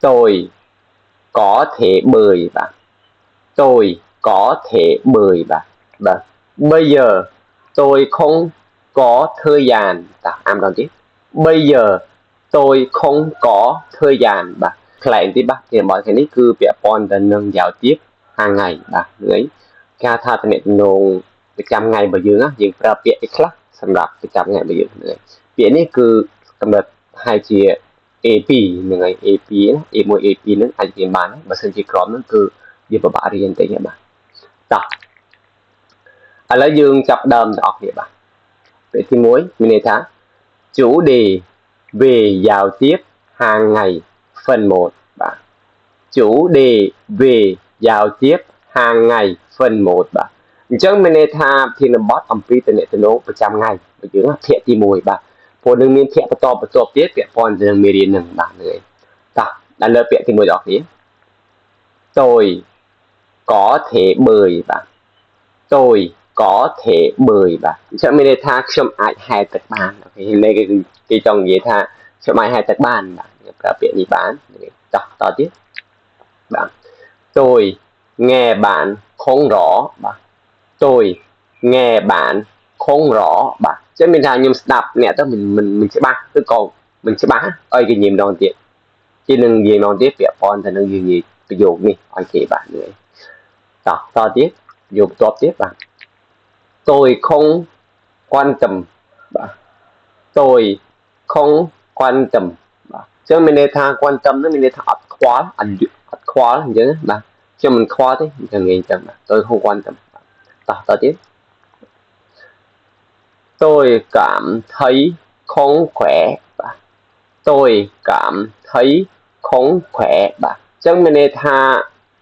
Tôi có thể bơi បាទ tôi có thể bơi បាទបាទ bây giờ tôi không có thời gian តោះអានម្ដងទៀត bây giờ tôi không có thời gian បាទខ្លែងទីបាទទីរបស់នេះគឺពាក់ព័ន្ធទៅនឹងgiao tiếp hàng ngày បាទហ្នឹងគេហៅថាតំណែងប្រចាំថ្ងៃរបស់យើងយើងប្រើពាក្យអីខ្លះសម្រាប់ប្រចាំថ្ងៃរបស់យើងហ្នឹងពាក្យនេះគឺកម្រិតប្រហែលជា A2 ហ្នឹងហើយ A2 ណា A1 A2 ហ្នឹងអាចរៀនបានបើសិនជាក្រមហ្នឹងគឺវាពិបាករៀនតិចបាទតោះឥឡូវយើងចាប់ដើមទាំងអស់គ្នាបាទពាក្យទី1មានន័យថា chủ đề về giao tiếp hàng ngày phần 1 បាទ chủ đề về giao tiếp hàng ngày phần 1 បាទអញ្ចឹងមានន័យថាធានបទអំពីតំណែងប្រចាំថ្ងៃបើយើងភាគទី1បាទព្រោះនឹងមានភាគបន្តបន្ទាប់ទៀតពាក់ព័ន្ធនឹងមេរៀននឹងបាទហ្នឹងហើយតោះដល់លើពាក្យទី1ដល់គ្នា tôi có thể bơi បាទ tôi có thể bơi បាទអញ្ចឹងមានន័យថាខ្ញុំអាចហែលទឹកបាន OK នេះគេគេចង់និយាយថាខ្ញុំអាចហែលទឹកបានបាទប្រើពាក្យនេះបានតោះតទៀតបាទ tôi nghe bạn không rõ បាទ tôi nghe bạn không rõ បាទអញ្ចឹងមានថាខ្ញុំស្ដាប់អ្នកទៅមិនមិនមិនច្បាស់ឬក៏មិនច្បាស់ឲ្យគេនិយាយម្ដងទៀតគេនឹងនិយាយម្ដងទៀតពាក់ព័ន្ធទៅនឹងយើងនិយាយប្រយោគនេះឲ្យគេបាទនេះតោះតទៀតយកបន្ទាប់ទៀតបាទ tôi không quan tâm បាទ tôi không quan tâm បាទអញ្ចឹងមានន័យថា quan tâm ហ្នឹងមានន័យថាអត់ខ្វល់អត់អត់ខ្វល់អញ្ចឹងបាទខ្ញុំមិនខ្វល់ទេអញ្ចឹងនិយាយអញ្ចឹងបាទ tôi không quan tâm តោះតទៀត tôi cảm thấy không khỏe បាទ tôi cảm thấy không khỏe បាទអញ្ចឹងមានន័យថា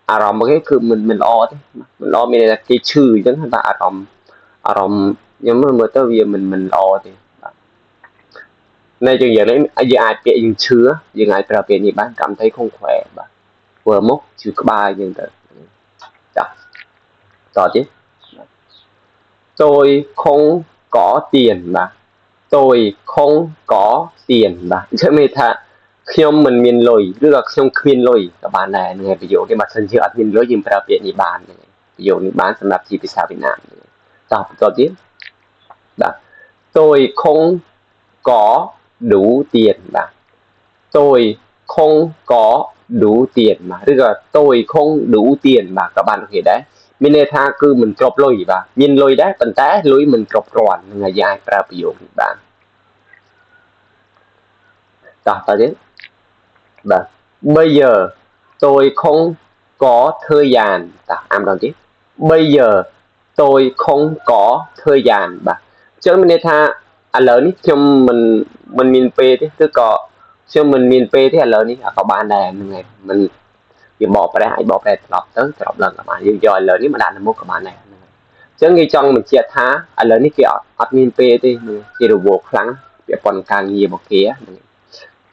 អារម្មណ៍របស់គេគឺមិនមិនល្អទេមិនល្អមានន័យថាគេឈឺអញ្ចឹងបាទអារម្មណ៍អារម្មណ៍ខ្ញុំមើលទៅវាមិនមិនល្អទេបាទនៅជាងយ៉ាងនេះយើងអាចពាក្យយើងឈឺយើងអាចប្រើពាក្យនេះបាន cảm thấy không khỏe បាទធ្វើមកឈឺក្បាលអញ្ចឹងទៅចាតទៀត tôi không có tiền បាទ tôi không có tiền បាទអញ្ចឹងមានថាខ្ញុំមិនមានលុយឬក៏ខ្ញុំគ្មានលុយក៏បានដែរហ្នឹងហើយប្រយោគនេះបើសិនជាអត់មានលុយយើងប្រើពាក្យនេះបានហ្នឹងហើយប្រយោគនេះបានសម្រាប់ជាភាសាវៀតណាមតោះបន្តទៀតបាទ tôi không có đủ tiền បាទ tôi không có đủ tiền បាទឬក៏ tôi không đủ tiền បាទក៏បានដូចគ្នាដែរមានន័យថាគឺមិនគ្រប់លុយបាទមានលុយដែរប៉ុន្តែលុយមិនគ្រប់គ្រាន់នឹងហើយអាចប្រើប្រយោគនេះបានតោះតទៀតបាទ bây giờ tôi không có thời gian តោះអានម្ដងទៀត bây giờ tôi không có thời gian បាទអញ្ចឹងមានន័យថាឥឡូវនេះខ្ញុំមិនមិនមានពេលទេគឺក៏ខ្ញុំមិនមានពេលទេឥឡូវនេះក៏បានដែរហ្នឹងហើយមិនវាបកប្រែអាចបកប្រែត្រឡប់ទៅត្រឡប់ឡើងក៏បានយើងយកឥឡូវនេះមកដាក់នៅមុខក៏បានដែរហ្នឹងហើយអញ្ចឹងគេចង់បញ្ជាក់ថាឥឡូវនេះគេអត់អត់មានពេលទេគេរវល់ខ្លាំងពាក់ព័ន្ធការងាររបស់គេហ្នឹង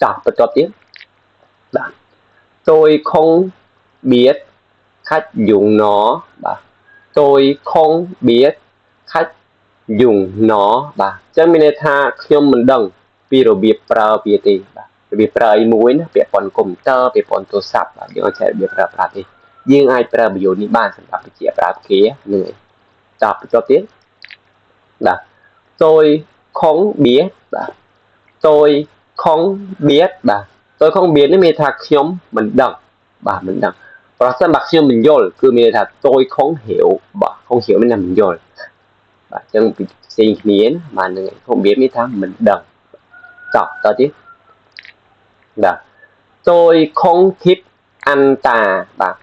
ចោះបន្ទាប់ទៀតបាទ tôi không biết cách dùng nó បាទ tôi không biết cách dùng nó បាទអញ្ចឹងមានន័យថាខ្ញុំមិនដឹងពីរបៀបប្រើវាទេបាទរបៀបប្រើអីមួយណាពាក់ព័ន្ធកុំព្យូទ័រពាក់ព័ន្ធទូរស័ព្ទបាទយើងអត់ចេះរបៀបប្រើប្រាស់ទេយើងអាចប្រើប្រយោគនេះបានសម្រាប់បញ្ជាប្រាប់គេហ្នឹងហើយតោះបន្ទាប់ទៀតបាទ tôi không biết បាទ tôi không biết បាទ tôi không biết នេះមានថាខ្ញុំមិនដឹងបាទមិនដឹងប្រសិនបើខ្ញុំមិនយល់គឺមានថា tôi không hiểu បាទ không hiểu មានថាមិនយល់បាទអញ្ចឹងផ្សេងគ្នាណាបាទហ្នឹងហើយ không biết មានថាមិនដឹងតោះតទៀតបាទ tôi không thích anh ta បាទ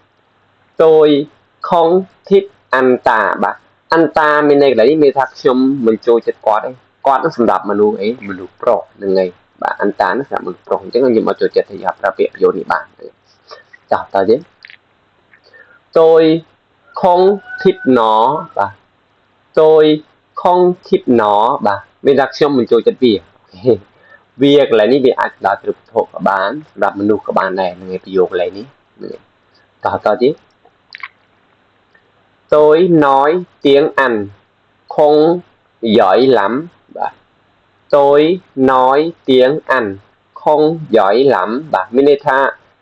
tôi không thích anh ta បាទ anh ta មានន័យកន្លែងនេះមានថាខ្ញុំមិនចូលចិត្តគាត់ទេគាត់នឹងសម្រាប់មនុស្សអីមនុស្សប្រុសហ្នឹងហើយបាទ anh ta នឹងសម្រាប់មនុស្សប្រុសអញ្ចឹងខ្ញុំអត់ចូលចិត្តទេប្រើពាក្យប្រយោគនេះបានតោះតទៀត tôi không thích nó បាទ tôi không thích nó បាទមានថាខ្ញុំមិនចូលចិត្តវាវាកន្លែងនេះវាអាចដល់ទ្រព្យធក៏បានសម្រាប់មនុស្សក៏បានដែរនឹងឯប្រយោគកន្លែងនេះតោះតទៀត tôi nói tiếng Anh không giỏi lắm បាទ tôi nói tiếng Anh không giỏi lắm បាទមានន័យថា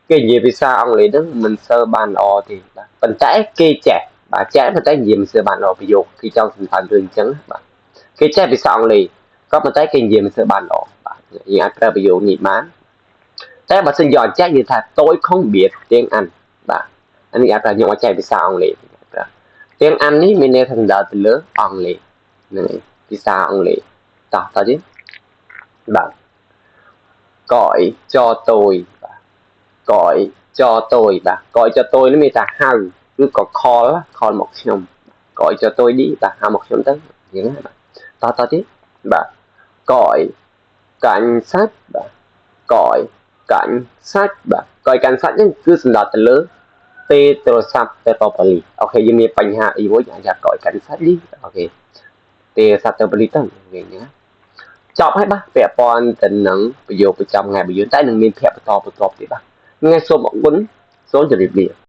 គេនិយាយភាសាអង់គ្លេសហ្នឹងមិនសូវបានល្អទេបាទប៉ុន្តែគេចេះបាទចេះប៉ុន្តែនិយាយមិនសូវបានល្អប្រយោគគេចង់សំខាន់រឿងអញ្ចឹងបាទគេចេះភាសាអង់គ្លេសក៏ប៉ុន្តែគេនិយាយមិនសូវបានល្អបាទយើងអាចប្រើប្រយោគនេះបានតែបើសិនយកចេះនិយាយថា tôi không biết tiếng Anh បាទអានេះអាចប្រើខ្ញុំអត់ចេះភាសាអង់គ្លេសប្រើ tiếng Anh នេះមានន័យថាសំដៅទៅលើអង់គ្លេសហ្នឹងហើយភាសាអង់គ្លេសតោះតោះទៀតបាទ gọi cho tôi បាទ gọi cho tôi បាទ gọi cho tôi នេះមានថាហៅឬក៏ call call មកខ្ញុំ gọi cho tôi đi បាទហៅមកខ្ញុំទៅអញ្ចឹងណាបាទតោះតោះទៀតបាទ gọi cảnh sát បាទ gọi cảnh sát បាទ gọi cảnh sát ហ្នឹងគឺសំដៅទៅលើទេទូរស័ព្ទទៅប៉ូលីស OK យើងមានបញ្ហាអីមួយអាច gọi cảnh sát នេះ OK ទេទូរស័ព្ទទៅប៉ូលីសទៅវិញណាចប់ហើយបាទពាក់ព័ន្ធទៅនឹងប្រយោគប្រចាំថ្ងៃរបស់យើងតែនឹងមានភ័ក្របន្តបន្ទាប់ទៀតបាទថ្ងៃសូមអរគុណសូមជម្រាបលា។